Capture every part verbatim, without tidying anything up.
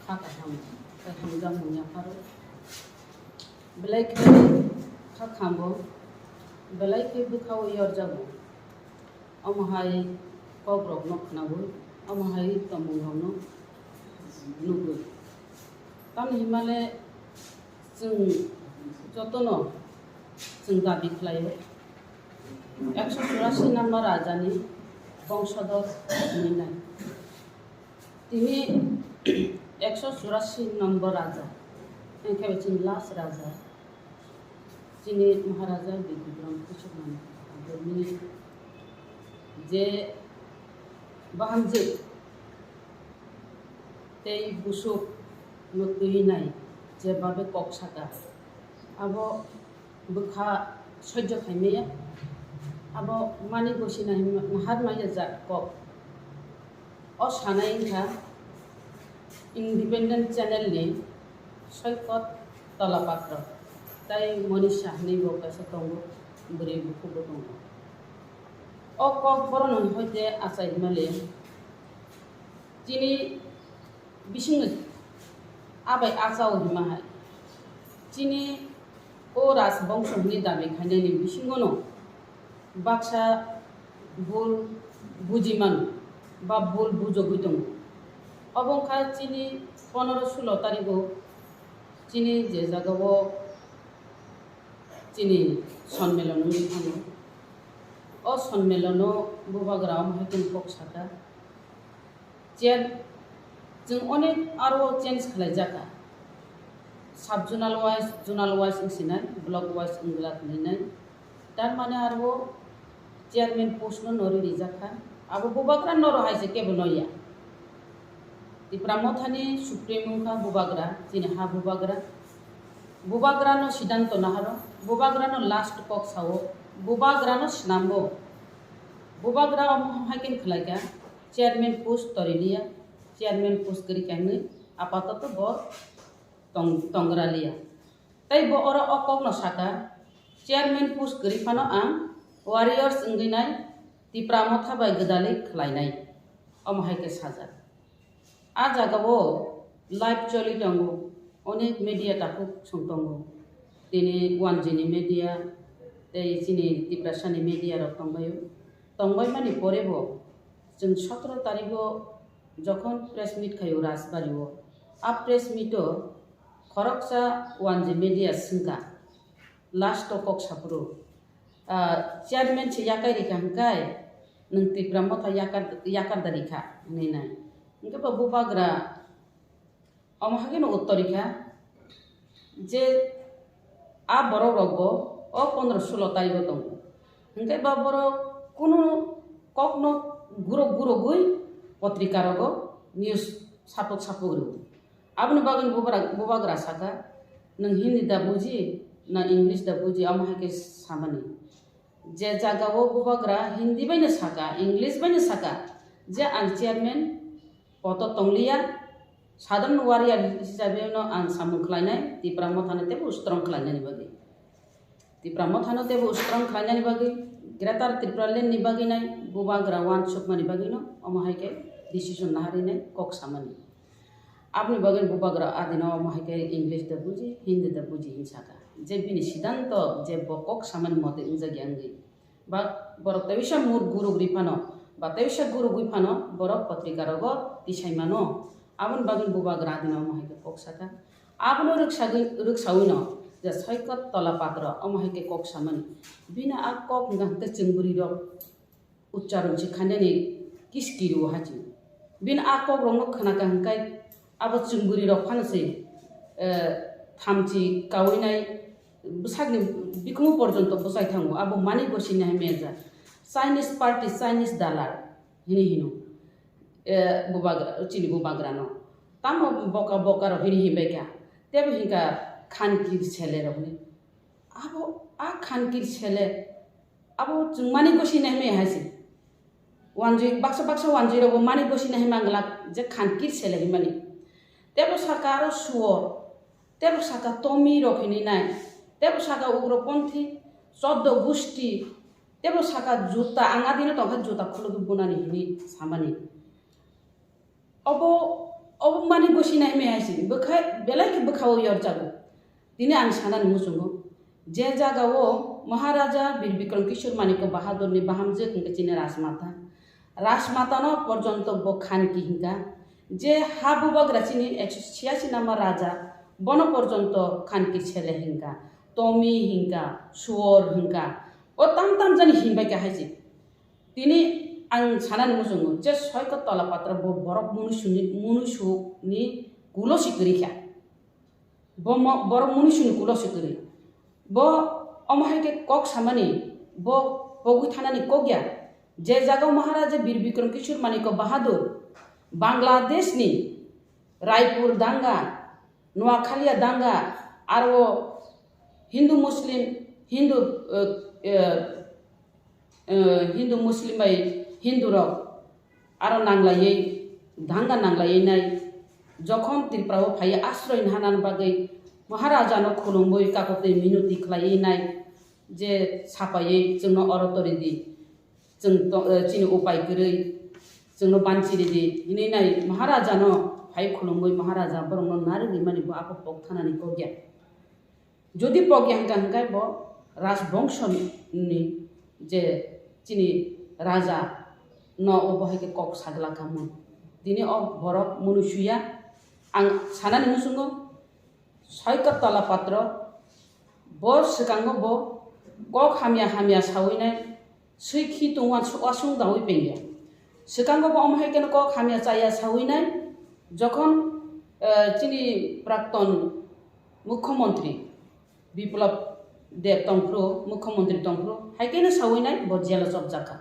Kha kaham, kaham jang manya pharo. Belai khe kha khambo, belai khe bwkhao yorjago. Omo hai kokrokno khnaui, omo hai tongmungrokno nugui. Tamni himale chwng jotono chwng dabi khlaio, ekso churasi number rajani bongsodor hwnwi nai. Tini ekso churasi number raja, hwnkhe chini last raja, chini Maharaja Bir Bikram Kishore Manik Bini je bahamjwk tei busuk no twi nai, je babe kok saka, abo bwkha sojjo khaimaya, abo mani gosi nahar maya jat kok. O sanai wngkha independent channel ni Soikot Tolapatro tei Monisha hinwi bo kaisa tongo, bwrwi bukhukbo tongo. O kok borokno hoite achai hwnmale chini bisingo abai achao hwnma hai. Chini o rajbongso hwnwi dabi khainani bisingono baksa bul buji mano ba bul bujogwi tongo. Obo wngkha chini ponoro sulo tarigo chini je jagao chini sonmelon wngwi thango. O sonmelono bubagra omo hai khe kok saka. Chair, chwng onek aro change khlai jaka. Sub zonal wise, zonal wise wngsinai, block wise wngla khwlainai. Tar mane aro chairman post no nori rijak kha. Abo bubagra noro hai se kebo noya. Tipra Mothani supreme wngkha bubagra, chini ha bubagra. Bubagra no siddhanto naharo, bubagra no last kok sao, bubagra no snambo. Bubagra omo hai khe khlaikha, chairman post toriliya, chairman post kwrwi kha hwnwi apatoto bo tong-, tongraliya. Tei bo oro o kokno saka, chairman post kwrwi phano ang warriors wngwi nai Tipra Motha bai gwdalwi khlainai, omo hai khe sajak. A jagao live choli tongo, onek media takhuk song tongo. Tini Wanjini media tei chini Tiprasani media rok tongbaio. Tongbaimani porebo chwng sotoro tarigo jokhon press meet khaio Rajbari o, a press meet o khoroksa Wanji media swngkha, last o kok saphuru, ah, chairman se yakai rikha hwnkhe nwng Tipra Motha yakar, yakar da rikha hwnwi nai. Hwnkhe bo bubagra omo hai kheno uttor rikha je a borok rokbo o pondro sulo tarigo tongo. Hwnkhe ba borok kunu kokno gurok gurogwi potrika rogo news sapok sapok rwo. Aboni bagwi bubagra, bubagra saka, "Nwng Hindi da buji, na English da buji?" Omo hai khe samani. Je jagao bubagra Hindi bai no saka, English bai no saka, je ang chairman poto tongliya, sadharan warrior hisabe no ang samung khlainai, Tipra Mothano teibo strong khlainani bagwi. Tipra Mothano teibo strong khlainani bagwi, Greater Tipraland ni bagwi nai bubagra wansukmani bagwi no omo hai khe decision naharwi nai kok samani. Aboni bagwi bubagra adino omo hai khe English da buji, Hindi da buji hin saka. Je bini siddhanto je bo kok samani mote wngjakya wngwi. Ba borok teisa mur gurugri phano, ba teisa gurugwi phano borok potrika rogo tisai mano. Aboni bagwi bubagra adino omo hai khe kok saka. Abono rwksagwi, rwksawi no je Soikot Tola Patro omo hai khe kok samani. Bini a kok hwnkha hwnkhe chwng bwrwi rok uchcharon se khainani kiskiri o haching. Bini a kok rokno khwnaka hwnkhe abo chwng bwrwi rok phano se, eh, thamchi kaui nai bwsakni bikhumu porjonto bwchai thango. Abo mani gosi nai meja. Chinese party, Chinese dalar hini hino. Eh, bubagra, chini bubagrano. Tamo boka boka rok hini hinbai kha. Tebo hinka khankir sele rokni. Abo a khankir sele, abo chwng mani gosi nai hwnwi hai se. Wanjwi, baksa baksa wanjwi rogo mani gosi nai hwnwi manglak je khankir sele hwnmani. Tebo saka aro suor, tebo saka tomi rok hwnwi nai, tebo saka ugroponthi, choddo gusti, tebo saka juta, ang adino tongkha juta khulugwi bunani hwnwi samani. Obo Obo mani gosi nai me hai si, bwkha, belai khe bwkha o yor jago. Tini ang sanani muchungo, je jaga o Maharaja Bir Bikram Kishore Manikya Bahadurni bahamjwk hwnkhe chini Rajmata. Rajmatano porjonto bo khanki hinka, je ha bubagra chini ekso chiyasi number raja, bono porjonto khanki sele hinka, tomi hinka, suor hinka, o tam tam jani hinbai kha hai si. Tini ang sanani muchungo, je soiko tola patra bo borok munusuni, munusuni kulo si kwrwi kha. Bo mo-, borok munusuni kulo si kwrwi. Bo omo hai khe kok samani, bo pogwi thanani kok ya. Je jaga o Maharaja Bir Bikram Kishore Manikya Bahadur Bangladeshni Raipur danga, Noakhaliya danga, aro Hindu Muslim, Hindu, eh, eh, eh, Hindu Muslim bai Hindu rok aro nanglaiwi, danga nanglaiwi nai, jokhon Tripura o phaiwi asroi naharnani bagwi Maharaja no khulumwi kakotwi minoti khlaiwi nai je sapaiwi chwngno oro toridi, chwng to-, eh, chini upai kwrwi chwngno banchi ridi hinwi nai Maharaja no phai khulumwi Maharaja borokno narwgwi mani bo abo pok thanani kok ya. Jodi pok ya hwnkha hwnkhe bo Rajbongso ni je chini raja no obo hai khe kok sagla kha mun. Tini o borok munusuya ang sanani muchungo soiko tola patro bo swkango bo kok hamya hamya sawi nai. Swi khi tongwan wasung dawi pengya. Swkango bo omo hai khe kok hamya chaya sawi nai. Jokhon, eh, chini prakton mukhyamantri Biplab Deb tongphuru, mukhyamantri tongphuru, hai khe no sawi nai bo jelo chopjak kha.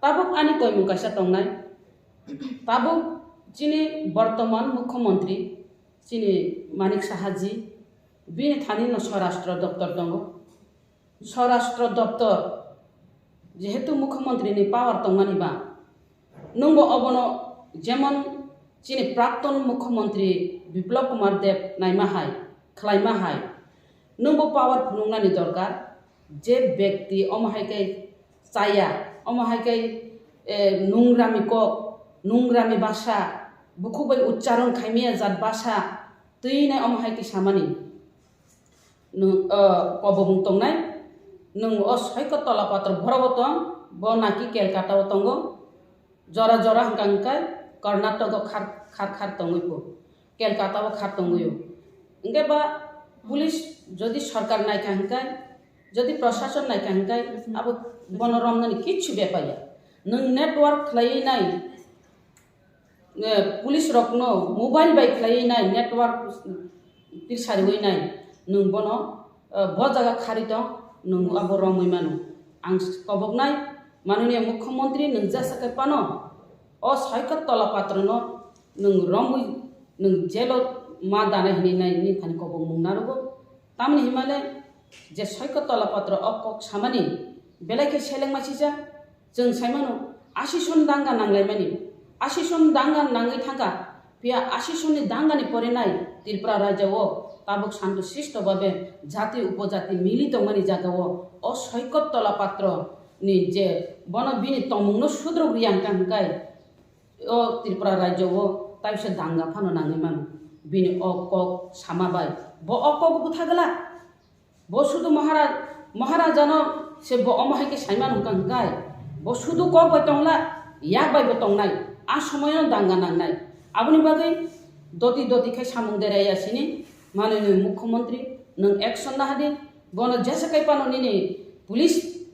Tabuk ani koimung kaisa tongnai. Tabuk chini bortoman mukhyamantri chini Manik Saha ji, bini thani no Swarashtra doptor tongo. Swarashtra doptor, jehetu mukhyamantri ni power tongmani ba, nwngbo obono jemon chini prakton mukhyamantri Biplab Kumar Deb naima hai, khlaima hai, nwngbo power phunuknani dorkar, je bekti omo hai khe chaya, omo hai khe, eh, nungrami kok, nungrami basa, bukhuk bai uchcharon khaimaya jat basa, twi nai omo hai khe samani. Nwng, o, kobomung tongnai, nwng o soiko tola patro borobo tong, bo naki Kolkata o tongo, jora jora hwnkha hwnkhe Karnataka o khar, khar, khar tongwi po, Kolkata o khar tongwi o. Hwnkhe ba police jodi sorkar naikha hwnkhe, jodi prosason naikha hwnkhe, abo bono romnani kichu bepaya. Nwng network khlaiwi nai, eh, police rokno mobile bai khlaiwi nai, network tirsariwi nai, nwng bono, eh, bo jaga khari tong, nwng abo romwi mano. Ang koboknai manoniya mukhyamantri nwng jesa khe phano o soiko tola patrono nwng romwi nwng jelo ma dana hinwi nai nini thani kobokmung narogo. Tamni hinmale je soiko tola patro o kok samani belai khe selengma sijak. Chwng sai mano, asison danga nanglaimani, asison danga nangwi thangkha, phiya asisonni dangani pore nai Tripura rajya o tabuk santo sisto babe jati upojati mili tongmani jaga o o soikot tola patro ni je bono bini tongmungno sudrok riya hwnkha hwnkhe o Tripura rajya o taisa danga phano nangwi mano. Bini o kok sama bai bo o kok bwtha glak. Bo sudu Mahara-, Maharajano se bo omo hai khe saimano hwnkha hwnkhe, bo sudu kok bai tongla, yak bai bo tongnai, a somoino danga nangnai. Aboni bagwi doti doti khe samung deraiya sini, manwini mukhyamantri, nwng action nahadi, bono jesa kai phano nini police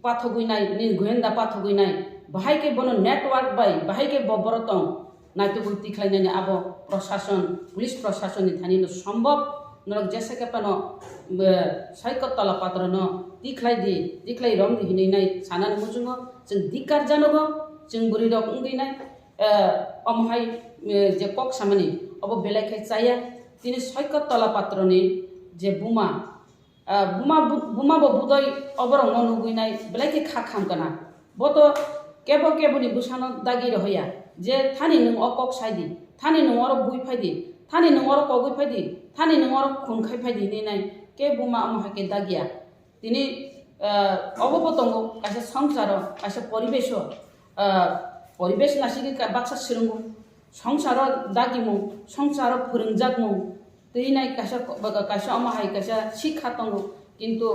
pathogwi nai, nini goyenda pathogwi nai, bahai khe bono network bai, bahai khe bo borok tong, naitugwi tikhlainani abo prosason, police prosason ni thani no sombok, norok jesa khe phano, eh, saikot tola patro no tikhlai di, tikhlai rom di hinwi nai sanani muchungo, chwng dikar janogo, chwng bwrwi rok wngwi nai, eh, omo hai, eh, je kok samani, obo belai khe chaya, tini saikot tola patro ni je buma, Ah, buma bu-, buma bo budoi oborokno nugwi nai belai khe kha kham kana. Bo to kebo keboni bwsano dagi rohoya je thani nwng o kok sai di, thani nwng oro bui phai di, thani nwng oro kogwi phai di, thani nwng oro khun khai phai di hinwi nai khe buma omo hai khe dagiya. Tini, ah, obo bo tongo kaisa songsaro, kaisa poribeso, ah, poribesh nasigwi ka-, baksa swrwngo. Songsaro dagimung, songsaro phwrwngjakmung, twi nai kaisa, kaisa omo hai kaisa sikha tongo, kintu,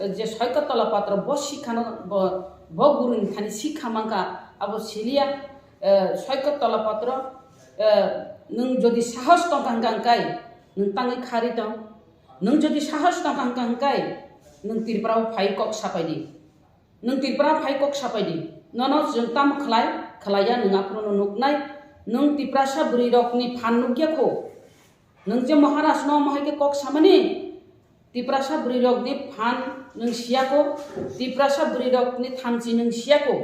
eh, je Soikot Tola Patro bo sikhano bo, bo guruni thani sikha mankha, abo siliya, eh, Soikot Tola Patro, eh, nwng jodi sahos tongkha hwnkha hwnkhe nwng tangwi kharwi tong, nwng jodi sahos tongkha hwnkha hwnkhe nwng Tripura o phai kok sapai di. Nwng Tripura phai kok sapai di. Nono chwng tamo khlai, khlaiya nwng aphuru no nuknai. Nwng Tiprasa bwrwi rokni phan nukya kho. Nwng je Maharaj no omo hai khe kok samani. Tiprasa bwrwi rokni phan nwng siya kho. Tiprasa bwrwi rokni thamchi nwng siya kho.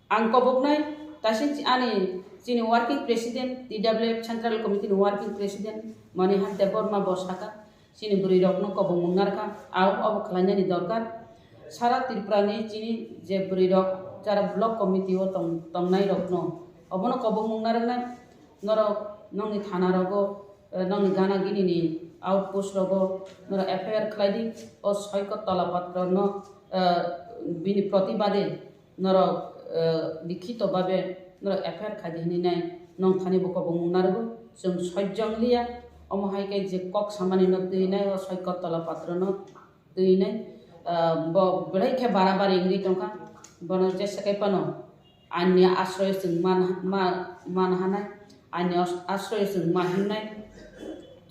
Ang koboknai, taising chi-, ani chini working president, T W F Central Committee ni working president, Manihan Debbarma bo saka, chini bwrwi rokno kobokmung narwkha, au obo khlainani dorkar. Sara Tripura ni chini je bwrwi rok jara block committee o tong-, tongnai rokno, obono kobokmung narwknai, norok nokni thana rogo, eh, nokni gana gini ni outpost rogo norok F I R khlai di, o Soikot Tola Patro no, eh, bini protibade norok, eh, likhito babe norok F I R khai di hinwi nai nong thani bo kobokmung narwgo. Chwng sojjong liya, omo hai khe je kok samani no twi nai o Soikot Tola Patro no twi nai, ah, bo belai khe barabari wngwi tongkha. Bono jesa kai phano aini asroyo chwng man, ma-, man hanai, aini as-, asroyo chwng ma himnai.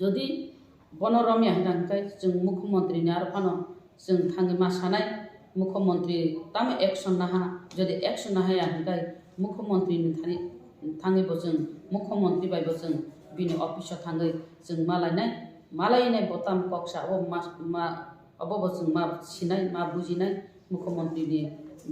Jodi bono romya hwnkha hwnkhe chwng mukhyamantri ni aro phano chwng thangwi ma sanai, mukhyamantri tamo action naha, jodi action nahaya hwnkhe mukhyamantri ni thani thangwi bo chwng mukhyamantri bai bo chwng bini office o thangwi chwng malainai, malainai bo tamo kok sa o ma, ma, Obo bo chwng ma sinai, ma bujinai, mukhyamantri ni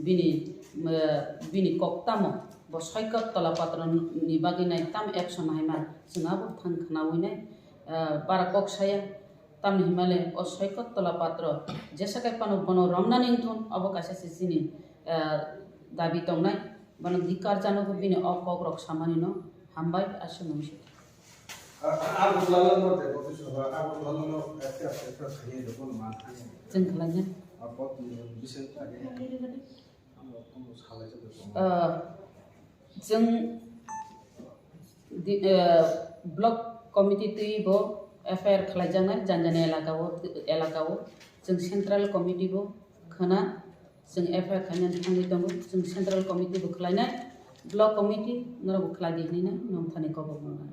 bini, eh, bini kok tamo, bo Soikot Tola Patro ni bagwi nai tam action hai ma chwng abo thang khnawi nai, eh, bara kok saya, tamni himale o Soikot Tola Patro jesa kai phano bono romnani wngthun, obo kaisa se chini, eh, dabi tongnai. Bono dikar janogo bini o kokrok samani no hambai aswk nungsi. A-, a-, Agartala no de office ba, Agartala no F I R, F I R khaye de bono man thani. Chwng khlainai. A pot ni bising thani. Amo kono salai se de. Ah, chwng di, eh, block committee twi bo F I R khlaijaknai janjani elaka o, elaka o. Chwng central committee bo khna. Chwng F I R khainani thangwi tongo, chwng central committee bo khlainai, block committee norok bo khlai di hinwi nai, nong thani kobok nang.